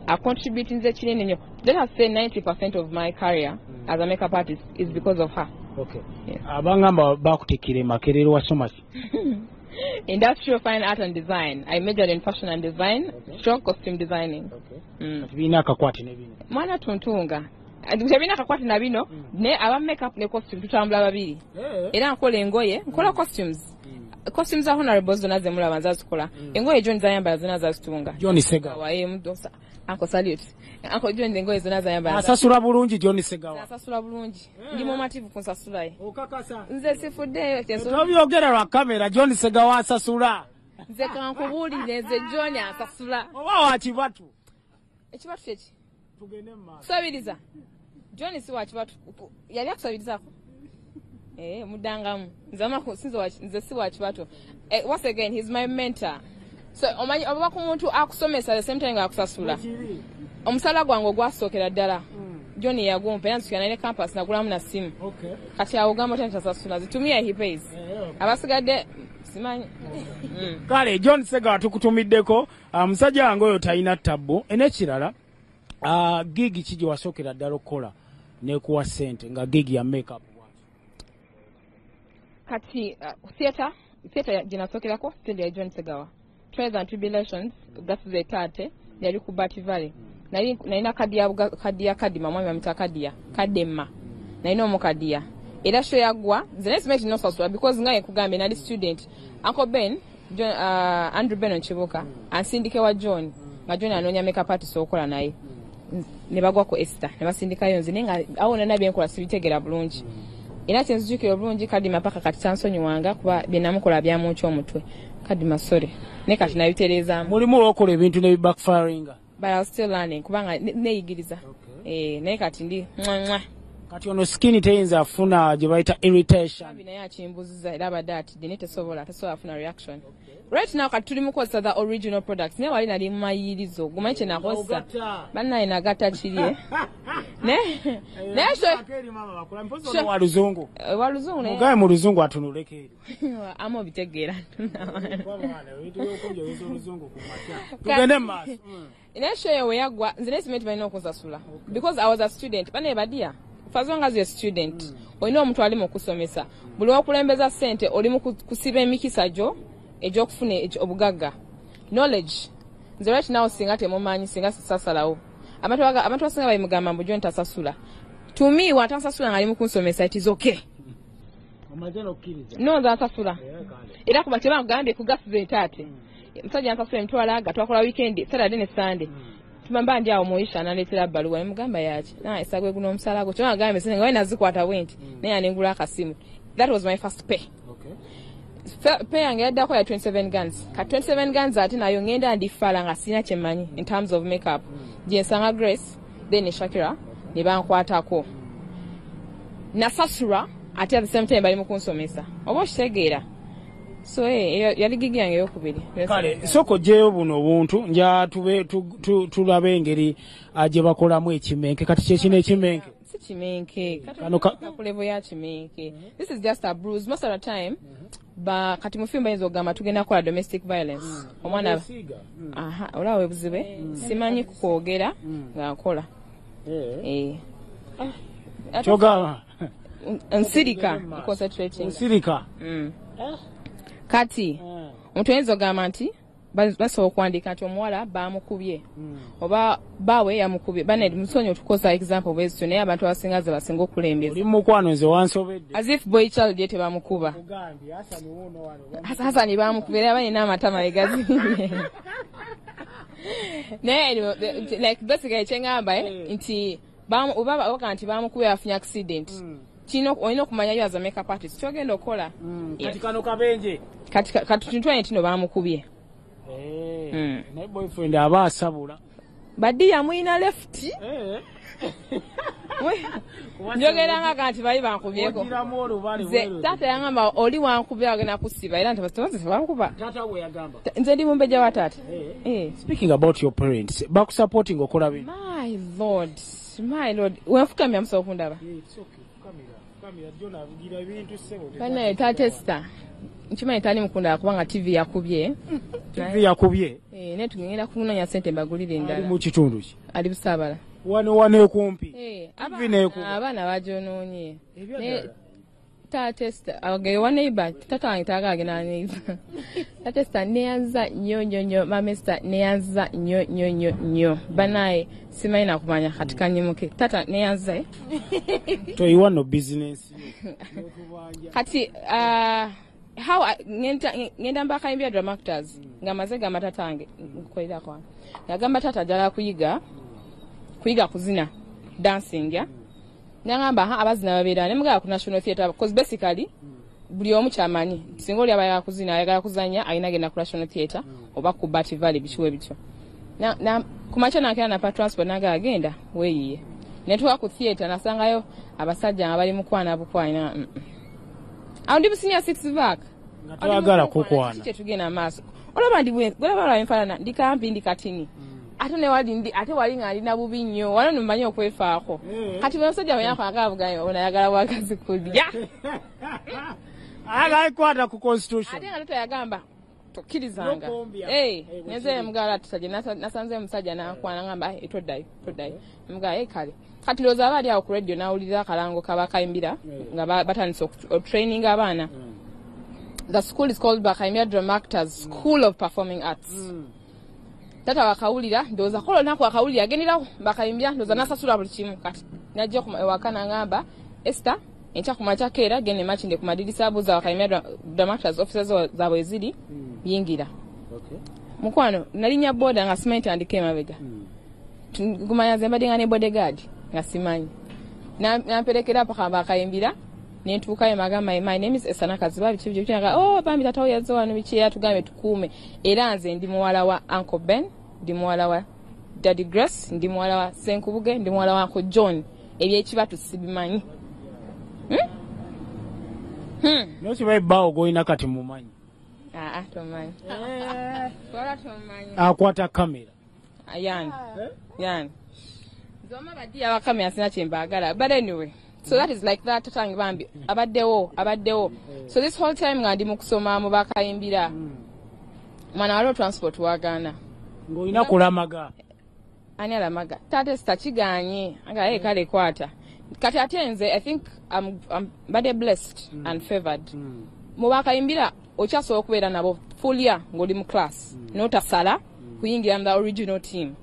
acontributinze kinene nnyo. Let us say 90% of my career as a makeup artist is because of her. Okay. Yes. Abangamba bakutikira e Makerere, wasoma ki? Industrial Fine Art and Design. I majored in fashion and design, stroke costume designing. Kati birina akakwate ne bino? Mwana tuntunga. Tebirina akakwate na bino, ne aba makeup ne costume tutambula babiri. Era nkola engoye, nkola costumes. Costumes za honorables zonna ze mulaba nzazikola. Engoye John zayambala zonna zazitunga. John Segawa. Mudosa. Uncle salute. Uncle John engoye zonna zayambala. Asasula bulungi John Segawa? Asasula bulungi. Ndi mumativu ku nsasula ye. Okakasa? Nze sifuddeyo. Tobyogera lwa kamera, John Segawa asasula. Nze kankubuulire, nze John asasula. Oba wa kibatu? Ekibatu kyeki? Tugende mu maaso. Kusabiriza. John si wa kibatu. Yali akusabirizaako? Mudangamu. Nze si wa kibatu. Once again, he's my mentor. So omanyi oba ku muntu akusomesa at the same time ng'akusasula. Omusala gwange ogwasookera ddala. John yagumpa era nzijukira nalina campus nagulamu na simu. Kati awo gamba otya ntasasula, zitumia he pays. Abasigadde simanyi. Kale John Ssegawa tukutumiddeko, musajja wange oyo talina tabbu. Enekirala, gig ki gye wasookera ddala okukola nekuwa ssente nga gig ya makeup? Kati theatre gye nasookerako still ya John Ssegawa, Trials and Tribulations, gasize tate, yali ku Bat Valley. Nalina kadi ya kadima, mwami bamuyita Kadiya Kadema, nalina omukadiya era show yaggwa nze naye simanyi tinosasula because nga yekugambye nali student. Uncle Ben John, Andrew Benon Kibuka ansindike wa John nga John anoonya makeup artist okukola naye, ne bagwa ku Esther ne basindikayo nze, naye nga awo nana byenkola sibitegera bulungi. Era kyenzijukira obulungi, Kadima paka kati tansonyiwanga kuba bye namukola byamunkya omutwe. Kadima, sorry, naye kati nabitereezaamu. Mulimu olwokola ebintu ne backfiringa. But I was still learning kubanga neeyigiriza. Naye kati ndi mwa mwa. Kati ono skin teyinza afuna gye bayita irritation? Bambi naye akimbuziza era abadde atidde, naye tesobola afuna reaction. Right now kati tuli mu kukozesa the original products, naye wali nali mumayirizo gumanyi kye nakozesa bannaye nagatta kirye naye Wa luzungu. Wa luzungu naye. Mugaye mu luzungu atunuleko eri. Ama obitegeera. Tugende mu maaso. Naye show eyo weyaggwa nze naye simanyi balina okunsasula because I was a student. Bane badia, for as long as you're a student, olina omuntu ali mu kusomesa. Buli wakulembeza ssente oli mu kusiba emikisa gyo egy'okufuna obugagga, knowledge. Nze right now singa temumanyi, singa sisasalawo. Abantu abasinga balimugamba mbu John tasasula. To me, watansasula nga ali mu kunsomesa, it is okay. Omaze n'okkiriza? No, nze ansasula era kuba kyebagambye kugasiza etaate musajja ansasula emitwalo aga. Twakola weekend, Saturday ne Sunday. Tumamba ndi awo muisha naleetera bbaluwa nemugamba yaki esagwe guno omusala gwo kyona gambye sente nga nazikwata bwe nti naye anengula akasimu. That was my first pay. Pay yange yaddako ya 27 guns. Ka 27 guns ate nayo ngenda ndi fala nga sina kyemmanyi in terms of makeup. Gyensanga Grace then ne Shakira ne bankwatako, nasasula ate at the same time bali mu kunsomesa, oba okitegeera? So yali gig yange eyokubiri. Kale sooka oggyeyo buno obuntu nja tube tulabe engeri gye bakolamu ekimenke. Kati kyekino ekimenke? Si kimenke. Kano ku level ya kimenke, this is just a bruise. Most of the time ba kati mu film bayinza okugamba tugenda kukola domestic violence, omwana. Aha, olaba webuzibe simanyi kukwogera nga nkola. Kyogamba nsirika, concentrating. Nsirika. Kati omuntu oyinza ogamba nti basobola okuwandiika nti omuwala bamukubye oba baawe yamukubye. Bane musonyi otukoza example bwezityo, naye abantu abasinga ze basinga okulembeza. Oli mukwano, nze wansobedde. As if boy child ye tebamukuba. Hasani bamukubye era balina amatama egazimbye. Naye anyway, like basically kyeŋŋamba nti oba oba nti bamukubye afunye accident, kino olina okumanya yo as a makeup artist kyogenda okukola. Kati kano kabenje. Kati tutwale nti no bamukubye. Naye boyfriend aba asabula. Badiya muyina left. Njogera nga nti bali bankubyeko. Ogiramu olubale. Nze taata yaŋŋamba oli wankubye agenda kusiba, era nti tebankuba. Taata we yagamba? Nze ndi mumbejja wa taata. Speaking about your parents, bakusupporting okola bino? My lord, my lord, wenfukamya musobola okundaba. Banaye taata Esther nkimanyi tali mukundaba kubanga TV yakubye. TV yakubye. Naye tugenda kunoonya ssente mbagulire Ali endala. Mu kitundu ki? Ali Busaabala. Wano wano ekumpi. Eh, TV neekuba. Abaana bagyonoonye. Ebyaddala. Taata Esther, okay, wa neighbor, tata wange tagala agenda wa neighbor. Taata Esther neyanza nnyo nnyo nnyo, mama Esther neyanza nnyo nnyo nnyo nnyo. Banaye simanyi nakumanya kati kanyimuke. Tata neyanza eh. Toyiwa no bizinensi. Kati how ngenda mbakayimbira drama actors nga maze gamba tata wange nkolerako wano. Yagamba tata njagala kuyiga kuzina dancing ya. Nangamba ha abazina babeera ne mugala ku National Theatre because basically buli omu kyamanyi singa oli aba ayagala kuzina, ayagala kuzanya, alina genda ku National Theatre oba ku Bat Valley bikiwe bityo. Na kumakya nakera napa transport naga agenda weeyiye netuka ku theatre nasangayo abasajja nga bali mukwana bukwana. Awo ndi mu senior six vac. Nga toyagala kukwana. Kiki kyetugenda maaso? Olaba ndi olaba olaba enfaanana, ndi kampi, ndi katini. Ate ne wali ndi ate wali nga alina bubi nnyo, wano mmanyi okwefaako. Kati bwe musajja bwe yankwanga avuga ono ayagala bwagazi kulya. Agakwata ku constitution. Ate nga tata yagamba tokkirizanga. Neze mugala tusajja nasanze musajja n'ankwana ngamba toddayo toddayo. Mugala kale. Kati ndowooza aba ali awo ku radio n'awulira akalango k'Abakayimbira nga batandise training abaana. The school is called Bakayimbira Drama Actors School of Performing Arts. Tata wakawulira ndowooza kola olunaku wakawulira agenderawo Bakayimbira ndowooza n'asasula buli kimu. Kati najja ewaka n'angamba Esther enkya ku makya keera genda e Makindye ku madirisa abuuza Bakayimbira Drama Actors offices zaabwe eziri yingira. Mukwano nalinnya boda nga simanyi tandika emabega. Gumanya nze mbadde nga ne bodyguard nga simanyi. Namperekera paka Bakayimbira nentuukayo magamba my name is Esther Nakaziba biki biki nga oh bambi tata yazze wano biki yatugambye tukuume. Era nze ndi muwala wa Uncle Ben, ndi muwala wa Daddy Grace, ndi muwala wa Senkubuge, ndi muwala wa Uncle John. Ebyekibatu sibimanyi. Nokibaye bbaawo gw'olina kati mumanyi. Tomanyi. Wala tomanyi. Akwata kamera. Yani. Yani. Nzoma badi aba kamera sina kye mbaagala. But anyway, so that is like that tatange bambi abaddewo. So this whole time nga ndi mu kusoma mu Bakayimbira. Mwana waliwo transport wagaana. Ng'olina kulamaga. Ani alamaga? Taata Esther kigaanye. Nga kale kwata. Kati ate nze I think I'm mbadde blessed and favored. Mu Bakayimbira okyasobola okubeera nabo full year ng'oli mu class. N'otasala kuyingira mu the original team.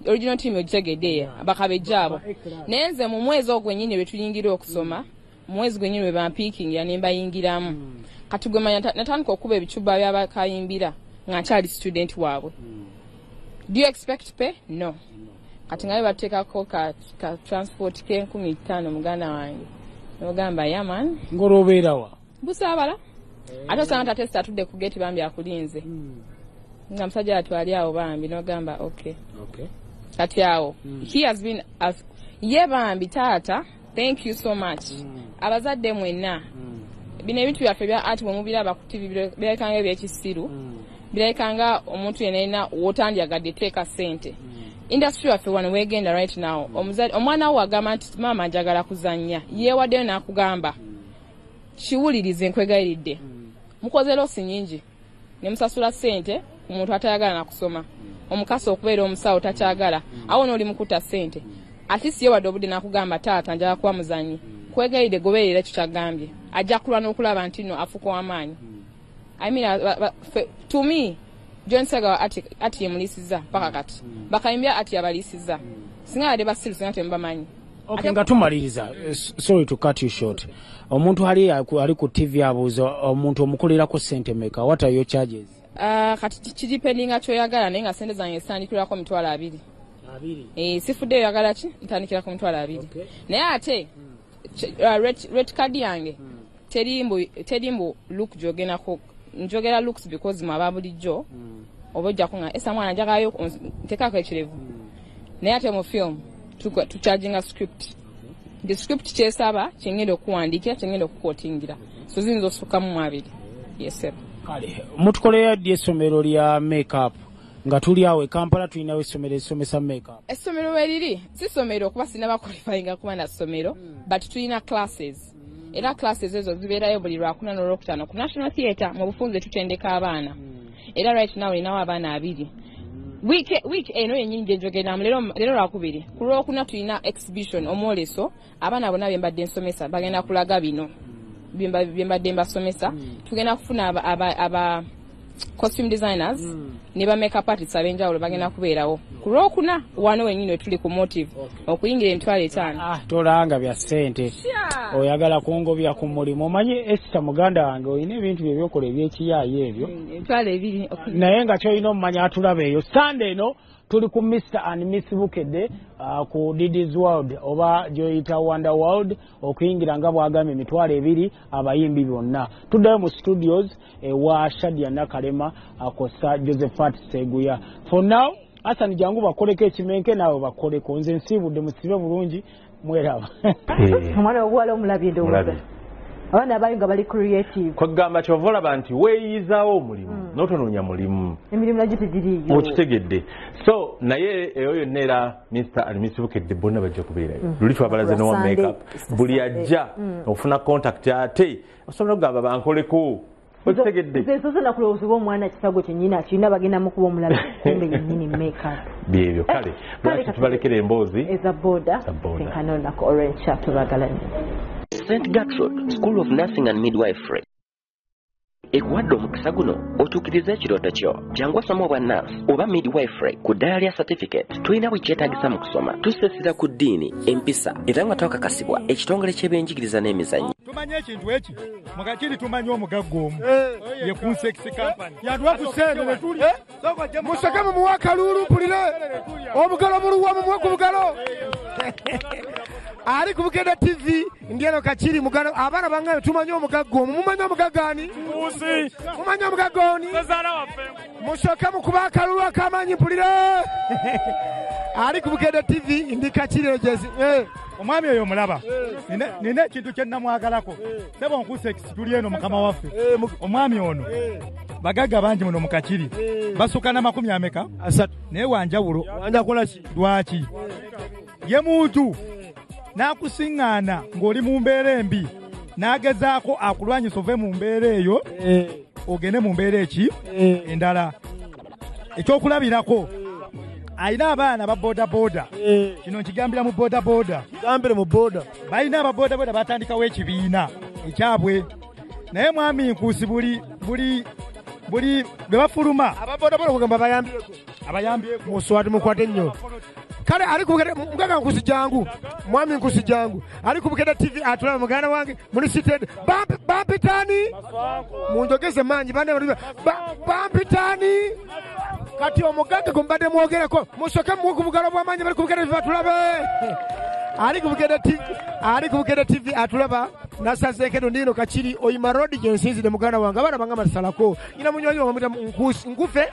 Original team ogitegedde bakabejja abo. Naye nze mu mwezi ogwo nnyini lwe tuyingira okusoma, mu mwezi gwennyini lwe bampiikingira ne mbayingiramu. Kati gwe manya natandika okuba ebicuba by'Abakayimbira nga nkyali student waabwe. Do you expect pay? No. Kati nga bateekako ka transport ke 15,000 muganda wange. N'ogamba yeah man. Ng'olwobeera wa? Busaabala. Ate osanga tata Esther atudde ku gate bambi akulinze. Nga musajja atwali awo bambi n'ogamba okay. Kati awo he has been ye bambi taata thank you so much. Abazadde mwenna bino ebintu byaffe bya art bwe mubiraba ku TV birabika nga ebyekisiru, birabika nga omuntu yenna alina w'otandyagadde teeka ssente. Industry yaffe wano weegenda right now, omwana wo agamba nti maama njagala kuzannya, yeewaddeyo n'akugamba kiwulirize nkwegayiridde. Mukoze losi nnyingi ne musasula ssente ku muntu atayagala na kusoma. Omukasi okubeera omusawo takyagala, awo n'oli mukuta ssente. At least yeewadde obudde n'akugamba taata njagala kuba muzannyi. Kwegayiridde goberera ekyo kyagambye. Ajja kulwa n'okulaba nti nno afuuka w'amaanyi. I mean, to me, John Segawa ati yemuliisizza paka kati. Bakayimbira ati yabaliisizza. Singa yadde basiru singa temubamanyi. Okay, nga tumaliriza, sorry to cut you short. Omuntu ali ku TV abuuza omuntu omukolerako ssente mmeka, what are your charges? Kati kidipendinga ky'oyagala naye nga ssente zange zitandikirako 20,000. Sifuddeyo oyagala ki? Ntandikirako 20,000. Naye ate rate card yange teri mbu look gy'ogendako. Njogera looks because mwe aba bulijjo oba ojjako nga Esther mwana njagalayo nteekako ekirevu. Naye ate mu film tucharginga script. The script kyesaba kyengenda okuwandiikira kyengenda okukootingira. So ziyinza osukkamu mu 2. Yes sir. Kale mutukolera ddi essomero lya makeup nga tuli awo e Kampala tulinawo essomero erisomesa makeup? Essomero we liri si ssomero kuba sinaba qualifyinga kuba na ssomero, but tulina classes. Era classes ezo zibeerayo buli Lwakuna n'Olwokutaano ku National Theatre mu bufunze tutendeka abaana. Era right now ninawo abaana 2. Week eno yennyini gye njogeramu leero Lwakubiri. Ku Lwokuna tulina exhibition omwoleso, abaana bonna be mbadde nsomesa bagenda kulaga bino bye mbadde mbasomesa. Tugenda kufuna aba costume designers ne ba makeup artists ab'enjawulo bagenda kubeerawo ku Lwokuna wano wennyini tuli ku Motive okuyingira 5,000. Tolanga bya ssente. Oyagala kungobya ku mulimu. Omanyi Esther muganda wange olina ebintu bye byokola ebyekiyaayi ebyo. 20,000. Naye nga ky'olina omumanya atulaba eyo. Sunday eno tuli ku Mr and Miss Bukedde ku Didi's World oba gy'oyita Wonder World okuyingira nga bw'agambye 20,000 abayimbi bonna. Tuddayo mu studios ewa Shadia Nakalema akosa Josephat Seguya. For now, Hassan jangu bakoleko ekimenke naawe bakoleko. Nze nsiibudde musibe bulungi mweraba. Omwana obuwala omulabye ndowooza. Abaana abayo nga bali creative. Kwegamba kyova olaba nti weeyizaawo omulimu n'otonoonya mulimu. Emirimu nagyo tegiriiyo. Okitegedde. So naye eyo yonna era Mr and Mrs Bukedde bonna bajja kubeerayo. Luli twabalaze n'owa makeup. Buli ajja ofuna contact ate osobola okugamba bankoleko. Okitegedde. Nze nsoose nakulowooza oba omwana kisago kyennyini akirina bagenda mukuba omulala kumbe yennyini makeup. Byebyo kale. Lwaki tubalekera emboozi eza boda. Senkana olunaku olw'enkya tubagala nnyo. St. Gertrude School of Nursing and Midwifery ekuwadde omukisa guno otuukirize ekirooto kyo. Jangu osome obwa nurse oba midwifery ku ddala lya certificate. Tulina buli kyetaagisa mu kusoma. Tusesera ku ddiini, empisa era nga twakakasibwa ekitongole ky'ebyenjigiriza n'emizannyo. Tumanye ekintu eki mukakiri tumanye omugagga omu ye Kunsex Company yatuwa ku ssente ne tuli museke mumuwe akaluulu mpulire obugalo buluwa mumuwe ku bugalo. Ali ku Bukedde TV ndi eno Kakiri mugano abaana bangaye tumanyi omugagga omu. Mumanyi omugagga ani? Mumanyi omugagga oni? Musooke mukuba akalulu ak'amaanyi mpulire. Ali ku Bukedde TV ndi Kakiri Rogers. Omwami oyo omulaba nina ekintu kye nnamwagalako sebo Nkusekisi tuli eno mukama waffe. Omwami ono bagagga bangi muno mu Kakiri basukka na 30 naye wanjawulo. Lwaki ye muntu n'akusiŋŋaana ng'oli mu mbeera embi n'agezaako akulwanyisa ove mu mbeera eyo ogende mu mbeera eki endala. Ekyokulabirako alina abaana ba bodaboda. Kino nkigambira mu bodaboda. Gambire mu boda. Balina aba bodaboda batandikawo ekibiina ekyabwe. Naye mwami Nkuusi buli lwe bafuluma aba bodaboda kugamba abayambyeko. Abayambyeko. Muswati mukwate nnyo. Kale ali ku Bukedde mugagga Nkuusi jangu. Mwami Nkuusi jangu. Ali ku Bukedde TV atulaba muganda wange muli seated. Bampitani. Munjogeze manyi bane bampitani. Kati omugagga gwe mbadde mwogerako musooke muwe ku bugalo bw'amaanyi bali ku Bukedde TV atulabe. Ali ku Bukedde TV, ali ku Bukedde TV atulaba nasazeeko eno ndiino Kakiri Oyima Road gye nsinzidde muganda wange abaana bange batusalako. Nyina munywanyi wange bamuyita Nkuusi Nkufe.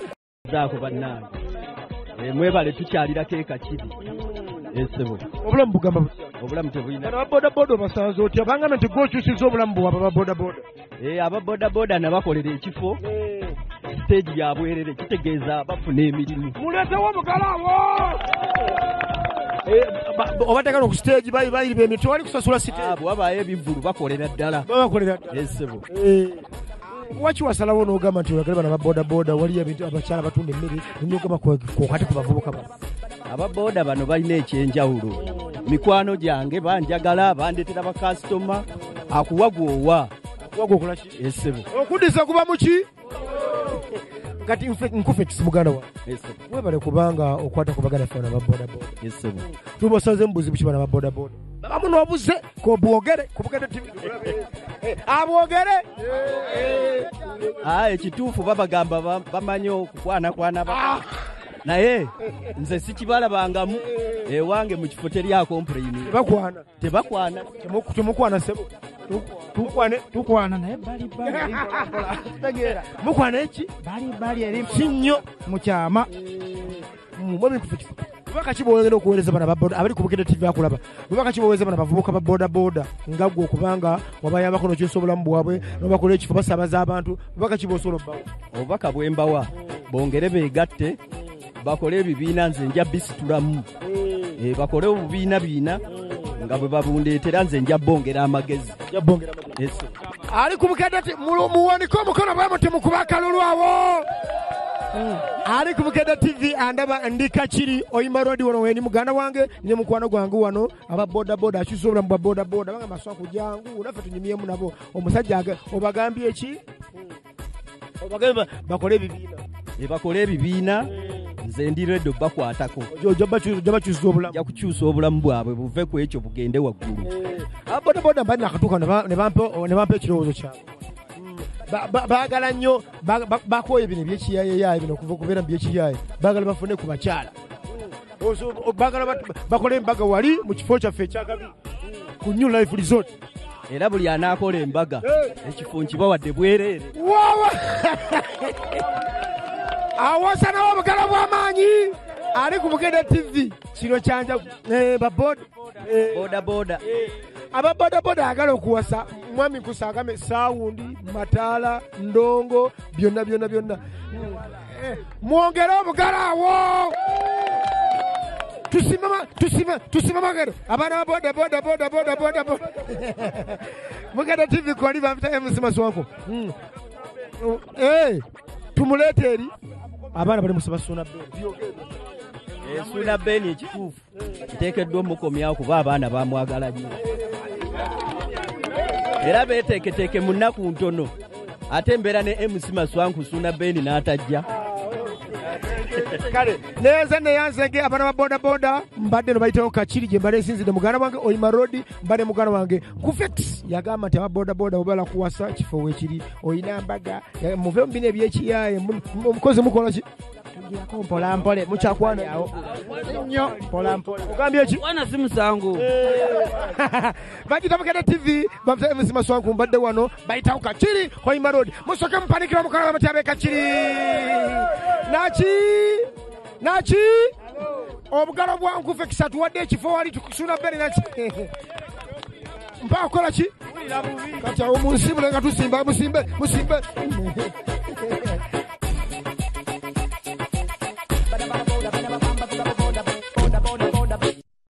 Zaako bannange. Mwebale tukyalirako e Kakiri. Esebo. Obulamu bugamba butya? Obulamu tebulina. Bano ababodaboda obasanze otya? Bangamba nti gwe okyusizza obulamu bwabwe ababodaboda. Aba bodaboda nabakolera ekifo. Stage ya bwerere kitegeeza bafuna emirimu. Muleetewo omugalo awo! Obateeka ku stage bayiriba emitwe wali kusasula stage. Bwabaayo ebivvulu bakolera ddala. Babakolera ddala. Esebo. Waki wasalawo n'ogamba nti oyagala bano ababodaboda waliyo ebintu abakyala batunda emmere n'ogamba kwokati ku bavubuka bano? Ababoda bano balina ekyenjawulo. Mikwano gyange banjagala bandetera bakasitoma akuwa gwowa. Akuwa gwokola ki? Esebo. Okuddiza kuba muki? Kati nkufe kisi muganda wange. Webale kubanga okwata ku baganda ffe bano ababodaboda. Esebo. Tubasanze mu buzibu ki bano ababodaboda? Babamu n'obuze kobwogere ku Bukedde TV. Abwogere. Ekituufu babagamba bamanyi okukwanakwana naye nze sikibalabangamu ewange mu kifo teri akomplaini. Tebakwana. Tebakwana. Temukwana sebo. Tukwana naye bali bali. Mukwana eki? Bali bali eri si nnyo mu kyama. Mwami Nkufe bubaka ki bw'oyogera okuweereza bano ababoda abali ku Bukedde TV akulaba? Bubaka ki bw'oweereza bano abavubuka ba bodaboda nga ggwe okubanga wabayambako n'okyusa obulamu bwabwe n'obakola ekifo basaabaza abantu? Bubaka ki bw'osobola obbawa? Obubaka bwe mbawa bongere beegatte bakole ebibiina nze nja bisitulamu. Bakole obubiina biina nga bwe babundeetera nze nja bongera amagezi. Ali ku Bukedde muwanike omukono bwe muti mukuba akalulu awo. Ali ku Bukedde TV andaba ndi Kakiri Oyima Road wano weni muganda wange ne mukwano gwange wano aba bodaboda akyusa obulamu bwa bodaboda banga maswaku jangu naffe tunyumyemu nabo. Omusajja obagambye ki? Obagambye bakole ebibiina. Bakole ebibiina nze ndi ready bakwatako. Ojja bakyusa obulamu. Nja kukyusa obulamu bwabwe buve ku ekyo bugende waggulu. Aba bodaboda mbadde nakatuuka ne bampa ekirowoozo kyabwe. Baagala nnyo bakooye bino ebyekiyayeyaye bino okuva okubeera mu byekiyaye baagala bafune ku bakyala. Baagala bakole embaga wali mu kifo kyaffe ekyakabi ku New Life Resort. Era buli anaakola embaga ekifo nkibawadde bwereere. Wawa! Awasanawo obugalo bw'amaanyi ali ku Bukedde TV kino kyanja baboda boda boda aba boda boda agala okuwasa Omwami nkusagame sound, mataala, ndongo, byonna byonna byonna. Mwongere obugalo awo. Tusima magero. Abaana boda boda boda boda boda boda. Muganda TV kwali bamta MC Maswanko. Tumulete eri. Abaana bali musaba Suuna Ben. Suuna Ben ekituufu nteekeddwa omukomyawo kuba abaana bamwagala nnyo era beeteeketeeke mu nnaku ntono ate mbeera ne MC Maswanku Suuna Ben n'atajja. Kale neyanze neyanzege abaana ba boda boda mbadde no bayitawo Kakiri gye mbadde nsinzidde muganda wange Oyima Road mbadde muganda wange Nkufex yagamba nti aba boda boda bwe balakuwasa kifo weekiri oyina mbaga muve mu bino eby'ekiyaaye omukozi mukola ki? Mpola mpole mukyakwana nnyo mpola mpola. Ogambye ki? Wana si musango. Bagita Mukede TV bamta MC Maswanku mbadde wano bayitawo Kakiri Hoima Road musoke mupanikira mukala bamutyabe Kakiri. Naki obugalo bwa Nkufex atuwadde ekifo wali tukusuna Ben naki mpa kola ki? Kati awo munsimule nga tusimba musimbe musimbe.